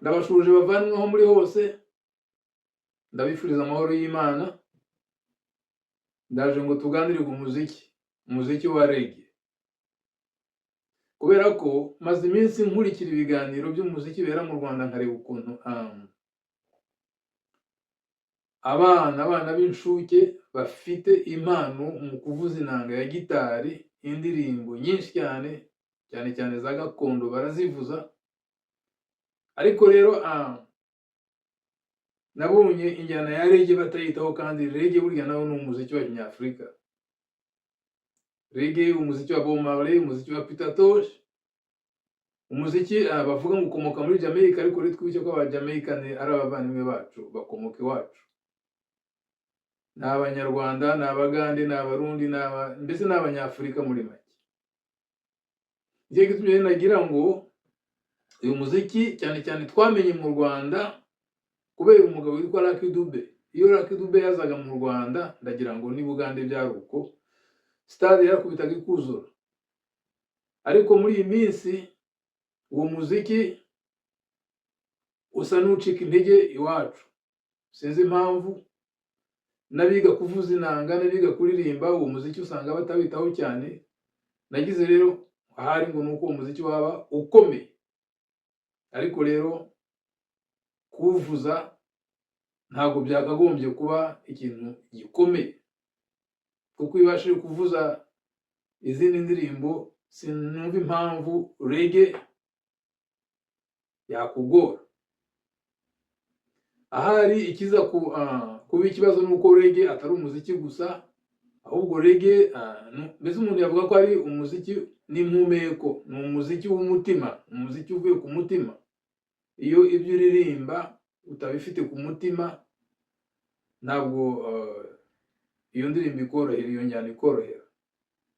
Ndabasuhuje bavandimwe aho muri hose, ndabifuriza amahoro y'Imana. Ndaje ngo tuganire ku muziki, umuziki wa reggae, kubera ko maze iminsi nkurikira ibiganiro by'umuziki bibera mu Rwanda, nkareba ukuntu abana b'inshuke bafite impano mu kuvuza inanga ya gitari. Indirimbo nyinshi cyane cyane cyane za gakondo barazivuza. Ariko rero nabonye injyana ya reggae batayitaho, kandi reggae burya nawo ni umuziki wa kinyafurika. Reggae, umuziki wa Bob Marley, umuziki wa Peter Tosh, umuziki bavuga ngo ukomoka muri Jamaica. Ariko rero twibuke ko aba Jamaican ari abavandimwe bacu, bakomoka iwacu, ni Abanyarwanda, ni Abagande, ni Abarundi, ni aba mbese ni Abanyafurika muri make. Nicyo gitumye rero nagira ngo uyu muziki, cyane cyane twamenye mu Rwanda kubera umugabo witwa Lucky Dube. Iyo Lucky Dube yazaga mu Rwanda, ndagira ngo ni Bugande byari uko, stade yarakubitaga ikuzura. Ariko muri iyi minsi uwo muziki usa n'ucika intege iwacu, sinzi impamvu. N'abiga kuvuza inanga, n'abiga kuririmba uwo muziki, usanga batawitaho cyane. Nagize rero ahari ngo ni uko uwo muziki waba ukomeye, ariko rero kuwuvuza ntabwo byakagombye kuba ikintu gikomeye, kuko iyo ubashije kuvuza izindi ndirimbo, sinumva impamvu reggae yakugora. Ahari ikiza kuba ikibazo ni uko reggae atari umuziki gusa, ahubwo reggae mbese umuntu yavuga ko ari umuziki n'impumeko, ni umuziki w'umutima, umuziki uvuye ku mutima. Iyo ibyo uririmba utabifite ku mutima, ntabwo iyo ndirimbo ikorohera, iyo njyana ikorohera.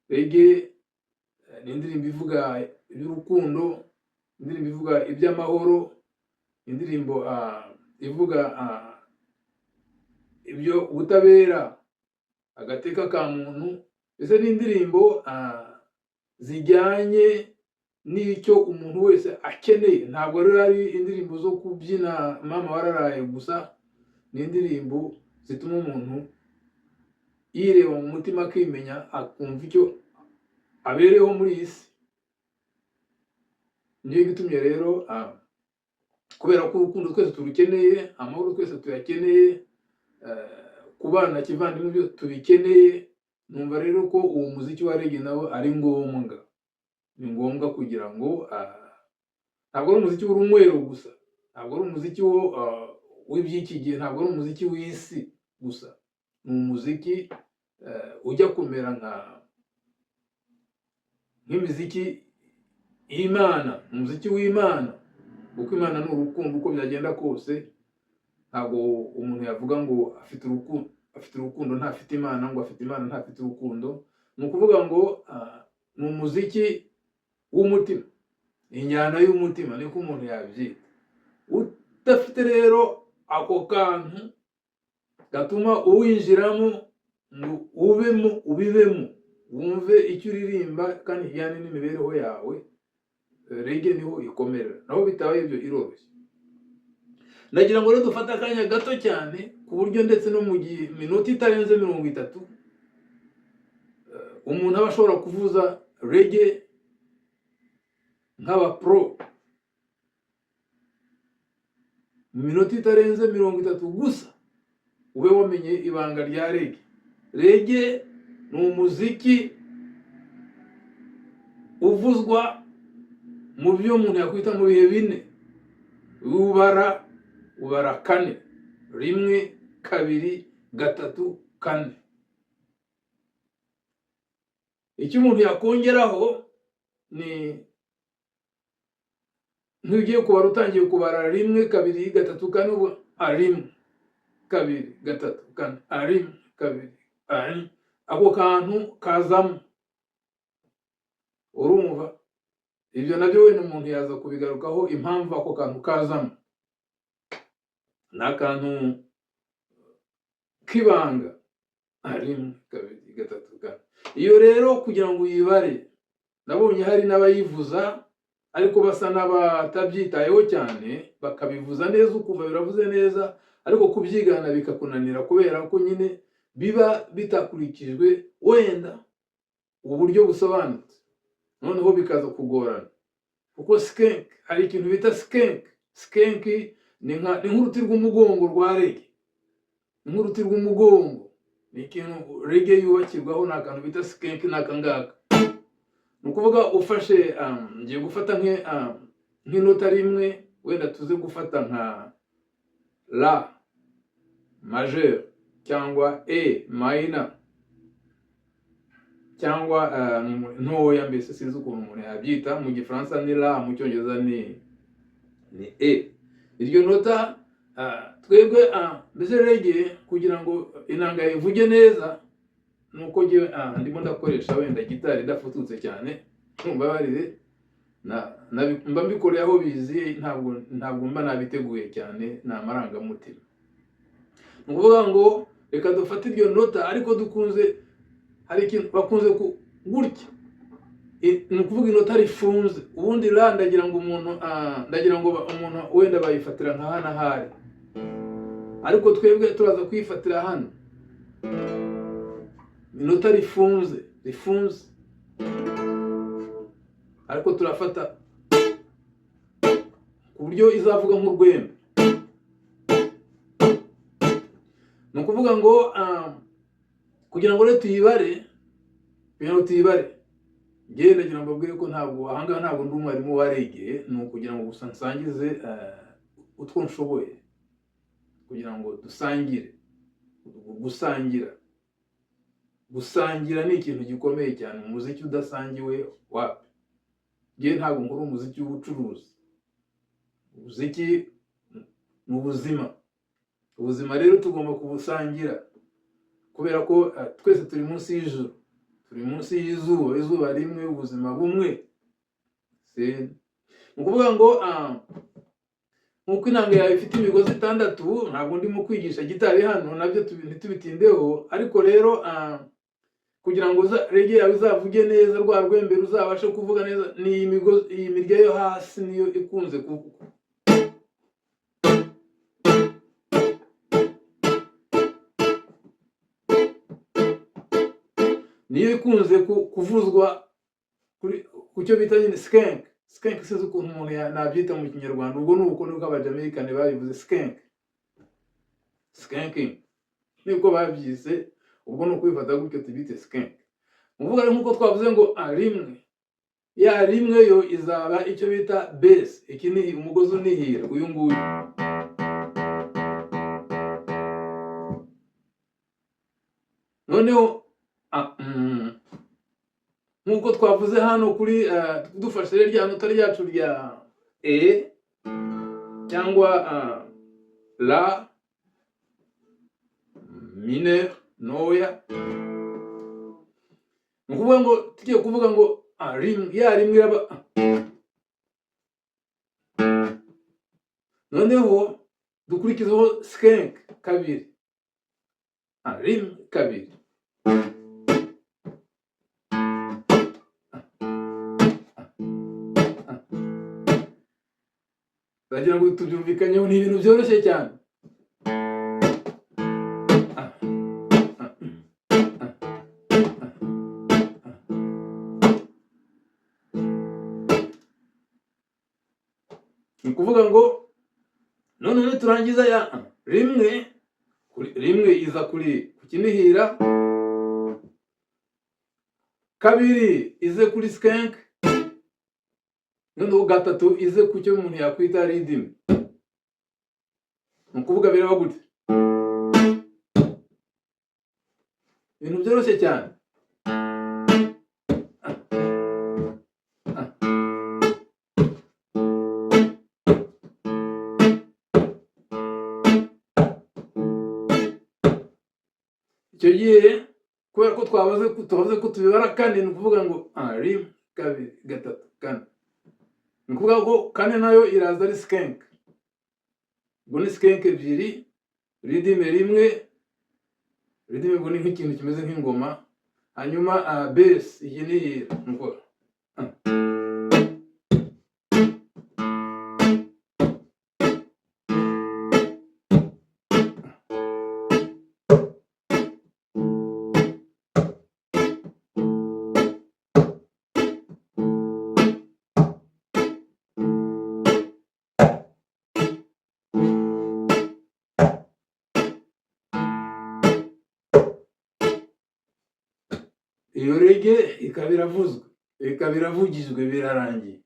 Reggae ni indirimbo ivuga iby'urukundo, indirimbo ivuga iby'amahoro, indirimbo ivuga ibyo ubutabera, agateka ka muntu. Mbese ni indirimbo zijyanye n'icyo umuntu wese akeneye. Ntabwo rero ari indirimbo zo kubyina mama wararaye gusa, ni indirimbo zituma umuntu yireba mu mutima, akimenya, akumva icyo abereyeho muri iyi si. Niyo gitumye rero kubera ko urukundo twese turukeneye, amahoro twese tuyakeneye, kubana kivandimwe byo tubikeneye, numva rero ko uwo muziki wa reggae nawo ari ngombwa. Ni ngombwa kugira ngo ntabwo ari umuziki w'urunywero gusa, ntabwo ari umuziki w'iby'iki gihe, ntabwo ari umuziki w'isi gusa, ni umuziki ujya kumera nk'imiziki y'Imana, umuziki w'Imana, kuko Imana ni urukundo. Uko byagenda kose, ntabwo umuntu yavuga ngo afite urukundo ntafite Imana, ngo afite Imana ntafite urukundo. Ni ukuvuga ngo ni umuziki w'umutima, injyana y'umutima, niko umuntu yabyita. Udafite rero ako kantu gatuma uwinjiramo ngo ubemo, ubibemo, wumve icyo uririmba kandi kijyanye n'imibereho yawe, reggae niho ikomerera. Naho bitabaye ibyo, iroroshye. Ndagira ngo rero dufate akanya gato cyane, ku buryo ndetse no mu gihe minota itarenze 30 umuntu aba ashobora kuvuza reggae nk'aba pro, mu minota itarenze 30 gusa ube wamenye ibanga rya reggae. Reggae ni umuziki uvuzwa mu byo umuntu yakwita mu bihe bine. Ubara, ubara kane: rimwe, kabiri, gatatu, kane. Icyo umuntu yakongeraho ni nk'iyo ugiye kubara, utangiye kubara rimwe, kabiri, gatatu, kane, ubu rimwe, kabiri, gatatu, kane, rimwe, kabiri, rimwe, ako kantu kazamo. Urumva ibyo nabyo wenda umuntu yaza kubigarukaho, impamvu ako kantu kazamo ni akantu k'ibanga: rimwe, kabiri, gatatu, kane. Iyo rero kugira ngo uyibare, nabonye hari n'abayivuza Ariko basa n'abatabyitayeho cyane, bakabivuza neza, ukumva biravuze neza, ariko kubyigana bikakunanira kubera ko nyine biba bitakurikijwe wenda uburyo busobanutse, noneho bikaza kugorana. Kuko skank, hari ikintu bita skank. Skank ni nk'uruti rw'umugongo rwa reggae, ni nk'uruti rw'umugongo, ni ikintu reggae yubakirwaho, ni akantu bita skank, ni aka ngaka. Ni ukuvuga ufashe, ngiye gufata nk'inota rimwe, wenda tuze gufata nka la majeur cyangwa E minor cyangwa ntoya, mbese sinzi ukuntu umuntu yabyita. Mu Gifaransa ni la, mu Cyongereza ni E. Iryo nota, twebwe, mbese reggae, kugira ngo inanga ivuge neza, nuko njyewe ndimo ndakoresha wenda gitari idafututse cyane, mumbabarire, mba mbikoreye aho biziye, ntabwo mba nabiteguye cyane, ni amarangamutima. Ni ukuvuga ngo reka dufate iryo nota, ariko dukunze, hari ikintu bakunze ku gutya. Ni ukuvuga inota rifunze. Ubundi la, ndagira ngo umuntu, ndagira ngo umuntu wenda bayifatira nka hano ahari, ariko twebwe turaza kuyifatira hano, inota rifunze, rifunze, ariko turafata ku buryo izavuga nk'urwembe. Ni ukuvuga ngo, kugira ngo rero tuyibare, kugira ngo tuyibare, njyewe ndagira ngo mbabwire ko ntabwo ahangaha, ntabwo ndi umwarimu wa reggae, ni ukugira ngo gusa nsangize utwo nshoboye, kugira ngo dusangire. Gusangira, gusangira ni ikintu gikomeye cyane. Umuziki udasangiwe, wapi. Njyewe ntabwo nkora umuziki w'ubucuruzi. Umuziki ni ubuzima. Ubuzima rero tugomba kubusangira, kubera ko twese turi munsi y'ijuru, turi munsi y'izuba, izuba rimwe, ubuzima bumwe. Ni ukuvuga ngo, nk'uko inanga yawe ifite imigozi itandatu, ntabwo ndimo kwigisha gitari hano, nabyo ntitubitindeho. Ariko rero, kugira ngo reggae yawe izavuge neza, rwa rwembe ruzabashe kuvuga neza, ni iyi migozi, iyi mirya yo hasi niyo ikunze ku niyo ikunze kuvuzwa kuri ku cyo bita nyine skank. Skank, sinzi ukuntu umuntu nabyita mu Kinyarwanda. Ubwo ni uko niko Abajamaikani babivuze, skank, skanking niko babyise. Ubwo ni ukubifata gutyo, tubite skank. Muvuga rero nk'uko twavuze ngo rimwe, ya rimwe yo izaba icyo bita bass. Iki ni umugozi unihira, uyu nguyu. Noneho, nk'uko twavuze hano kuri, dufashe rero rya nota ryacu rya E cyangwa la mineur ntoya, ni ukuvuga ngo tugiye kuvuga ngo, rimwe, ya rimwe iraba, noneho dukurikizeho skank kabiri, rimwe, kabiri. Ndagira ngo tubyumvikanyeho, ni ibintu byoroshye cyane. Ah, ah, ah, ah, ah. Ni ukuvuga ngo none niturangiza ya rimwe, rimwe iza kuri ku kinihira, kabiri ize kuri skank, noneho gatatu ize ku cyo umuntu yakwita rhythm. Ni ukuvuga biraba gute? Ibintu byoroshye cyane. Ah, ah. Icyo gihe, kubera ko twavuze ko tubibara kane, ni ukuvuga ngo, rimwe, kabiri, gatatu, kane. Ni ukuvuga ko kane nayo iraza ari skank. Ubwo ni skank ebyiri, rhythm rimwe. Rhythm ubwo ni nk'ikintu kimeze nk'ingoma. Hanyuma, bass, iyi ni ni ukuvuga, Iyo reggae ikaba iravuzwe, ikaba iravugijwe, birarangiye.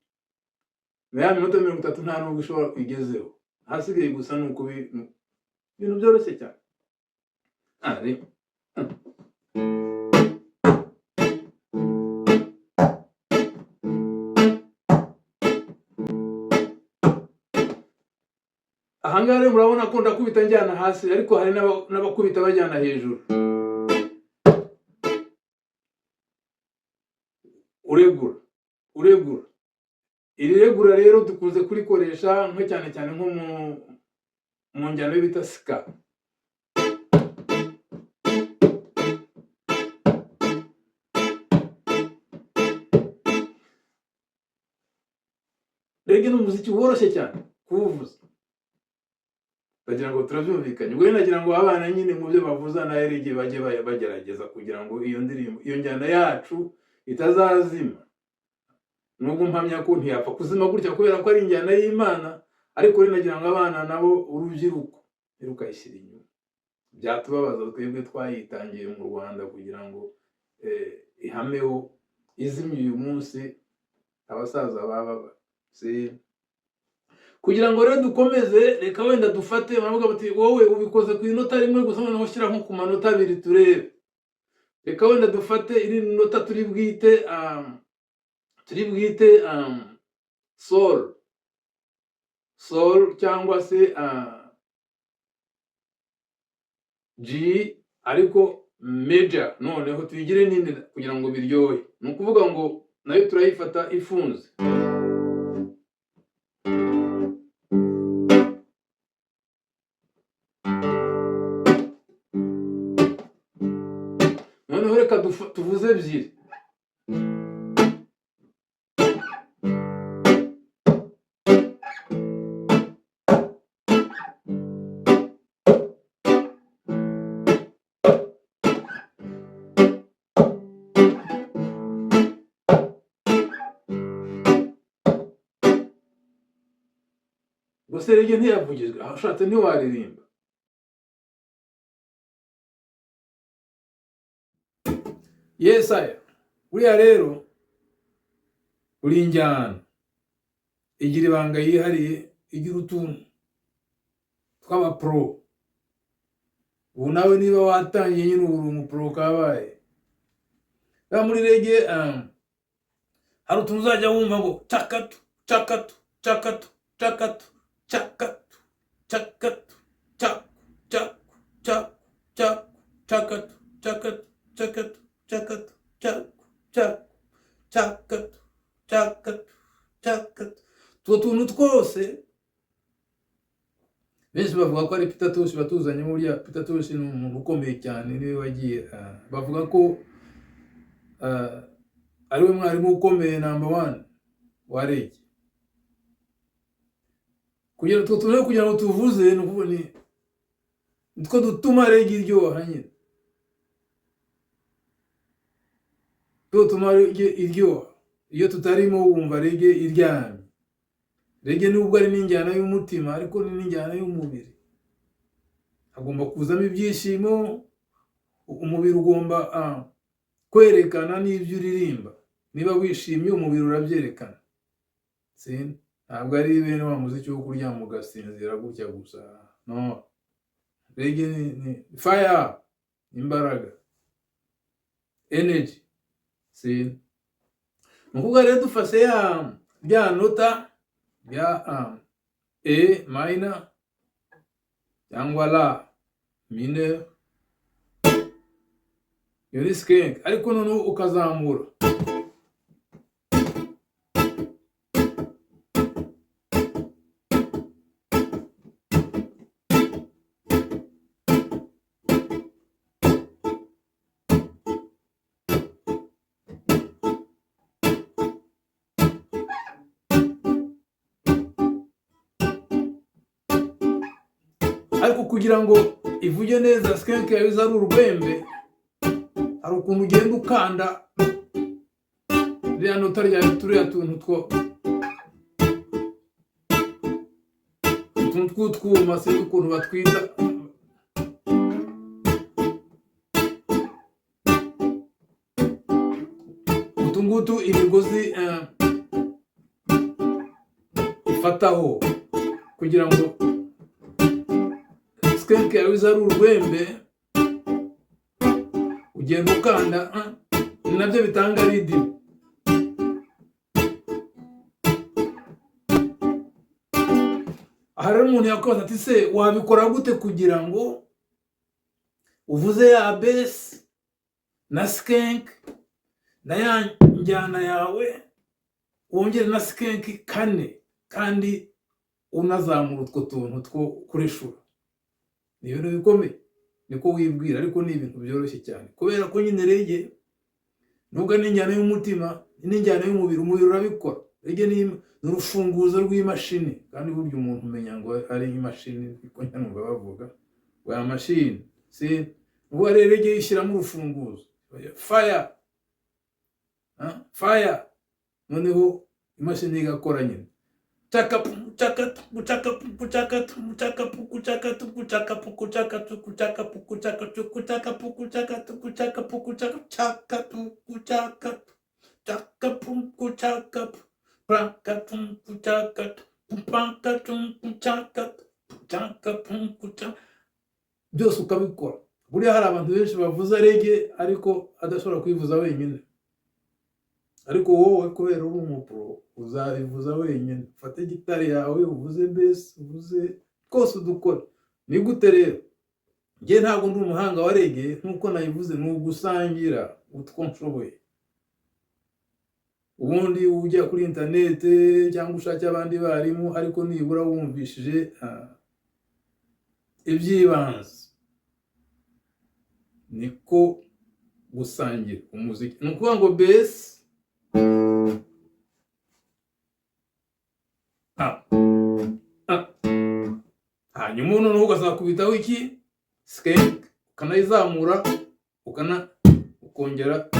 Na ya minota 30 nta nubwo ishobora kuyigezeho. Ahasigaye gusa ni ukubi ibintu byoroshye cyane. Ari ahangaha rero murabona ko ndakubita njyana hasi, ariko hari n'abakubita bajyana hejuru. Uregura, uregura. Iri regura rero dukunze kurikoresha nko cyane cyane nko mu njyana yo bita ska. Reggae ni umuziki woroshye cyane kuwuvuza, ndagira ngo turabyumvikanye. Ubwo rero nagira ngo abana nyine mu byo bavuza na reggae bajye bagerageza kugira ngo iyo ndirimbo, iyo njyana yacu itazazima. Nubwo mpamya ko ntiyapfa kuzima gutya kubera ko ari injyana y'Imana, ariko rero nagira ngo abana nabo, urubyiruko, ntirukayishyire inyuma. Byatubabaza twebwe twayitangiye mu Rwanda kugira ngo ihameho, izimye uyu munsi abasaza baba si. Kugira ngo rero dukomeze, reka wenda dufate, baravuga bati wowe ubikoze ku inota rimwe gusa, noneho ushyira nko ku manota abiri turebe. Reka wenda dufate iri nota turi bwite sol, sol cyangwa se G ariko major, noneho tuyigire nini kugira ngo biryohe. Ni ukuvuga ngo nayo turayifata ifunze. Noneho reka tuvuze ebyiri. Gusa reggae ntiyavugijwe, aho ushatse ntiwaririmba. Yesaya buriya rero uri injyana igira ibanga yihariye, igira utuntu tw'abapro. Ubu nawe niba watangiye nyine ubu uri umupro kabaye. Reba muri reggae hari utuntu uzajya wumva ngo cakatu cakatu cakatu cakatu cakatu cakatu caku caku caku caku cakatu cakatu cakatu cakatu caku caku cakatu cakatu cakatu. Utwo tuntu twose benshi bavuga ko ari Peter Tosh batuzanye. Buriya Peter Tosh ni umuntu ukomeye cyane, niwe wagiye bavuga ko ariwe mwarimu ukomeye number one wa reggae. Kugira utwo tuntu rero, kugira ngo tuvuze, ni ukuvuga ni nitwo dutuma reggae iryoha nyine, dutuma reggae iryoha. Iyo tutarimo wumva reggae iryamye. Reggae nubwo ari n'injyana y'umutima, ariko ni n'injyana y'umubiri. Hagomba kuzamo ibyishimo, umubiri ugomba kwerekana n'ibyo uririmba. Niba wishimye umubiri urabyerekana. Ntabwo ari bene wa muziki wo kuryama ugasinzira gutya gusa. No, reggae ni fire, imbaraga, energy. Ni ukuvuga rero dufashe ya rya nota rya E minor cyangwa La mineur, iyo ni skank, ariko noneho ukazamura. Ariko kugira ngo ivuge neza, skank yawe ize ari urwembe, hari ukuntu ugenda ukanda ririya nota ryawe, turiya tuntu two utuntu tw'utwuma, sinzi ukuntu batwita. Utu ngutu imigozi ifataho kugira ngo skank yawe ize ari urwembe, ugenda ukanda, ni nabyo bitanga rhythm. Aha rero umuntu yakwibaza ati: "Se wabikora gute kugira ngo uvuze ya bass na skank na ya njyana yawe, wongere na skank kane, kandi unazamura utwo tuntu two kureshura?" Ni ibintu bikomeye niko wibwira, ariko ni ibintu byoroshye cyane, kubera ko nyine reggae, nubwo ari injyana y'umutima n'injyana y'umubiri, umubiri urabikora. Reggae ni urufunguzo rw'imashini, kandi burya umuntu umenya ngo ari imashini, niko numva bavuga ngo ya mashini si ubwo rero reggae ishyiramo urufunguzo, fire fire, noneho imashini igakora nyine. Chaka chaka chaka chaka chaka chaka chaka chaka chaka chaka chaka chaka chaka chaka chaka chaka chaka chaka praka chaka paka chaka chaka chaka, byose ukabikora. Buriya hari abantu benshi bavuza reggae ariko adashobora kuyivuza wenyine, ariko wowe kubera uri umu pro uzabivuza wenyine. Ufate gitari yawe, uvuze bass, uvuze twose udukora. Ni gute rero? Njye ntabwo ndi umuhanga wa reggae nk'uko nayivuze, ni ugusangira utwo nshoboye. Ubundi ujya kuri interinete cyangwa ushake abandi barimu, ariko nibura wumvishije iby'ibanze. Niko gusangira umuziki. Ni ukuvuga ngo bass, a a, hanyuma noneho ukazakubitaho iki? Skank, ukanayizamura, ukana ukongera.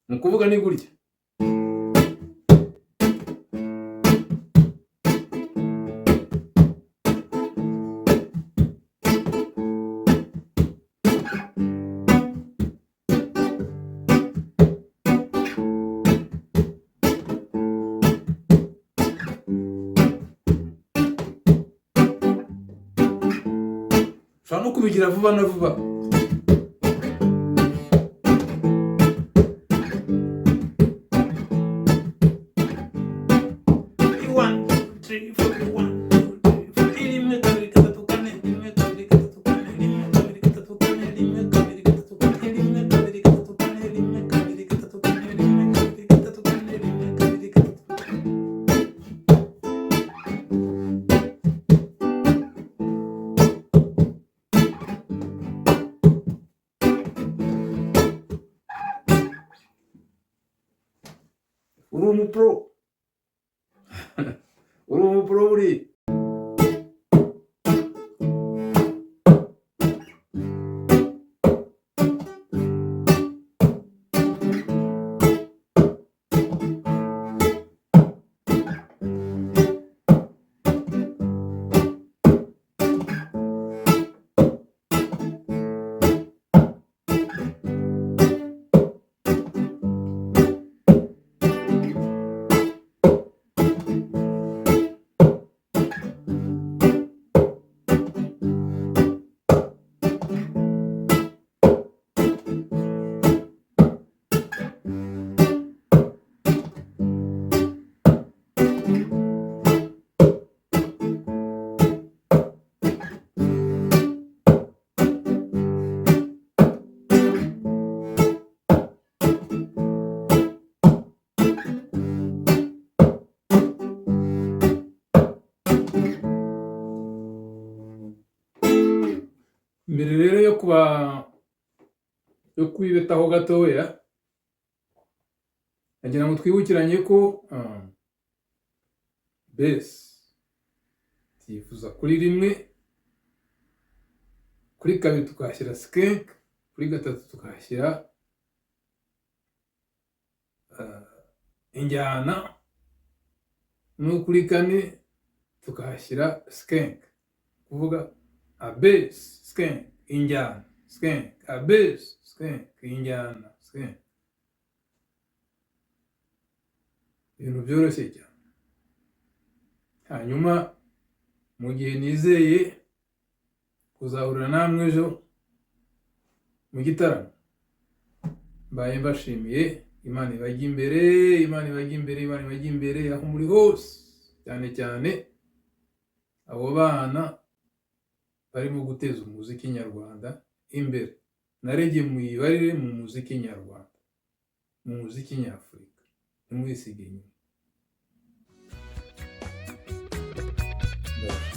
Ni ukuvuga ni gutya. Ushobora no kubigira vuba na vuba. One, two, three, four, one, two, three, four. Rimwe, kabiri, gatatu, kane, rimwe, kabiri, gatatu, kane, rimwe, kabiri, gatatu, kane, rimwe, kabiri, gatatu, kane, rimwe, kabiri, gatatu, kane, rimwe, kabiri, gatatu, kane, rimwe, kabiri, gatatu, kane, rimwe, kabiri, gatatu. Uri umu pro, uri umu pro buriya. Mbere rero yo kuba yo kwibetaho gatoya, nagira ngo twibukiranye ko bass tuyivuza kuri rimwe, kuri kabiri tukahashyira skank, kuri gatatu tukahashyira injyana, no kuri kane tukahashyira skank, kuvuga a bass, skank, injyana. Skin kabisa, skin k'injyana, skin ibintu byoroshye cyane. Hanyuma mu gihe nizeye kuzahurira namwe ejo mu gitaramo, mbaye mbashimiye. Imana ibajya imbere, Imana ibajya imbere, Imana ibajya imbere aho muri hose, cyane cyane abo bana barimo guteza umuziki nyarwanda imbere. Na reggae muyibarire mu muziki nyarwanda, mu muziki nyafurika, ntimwisige inyuma. Ndabashimiye.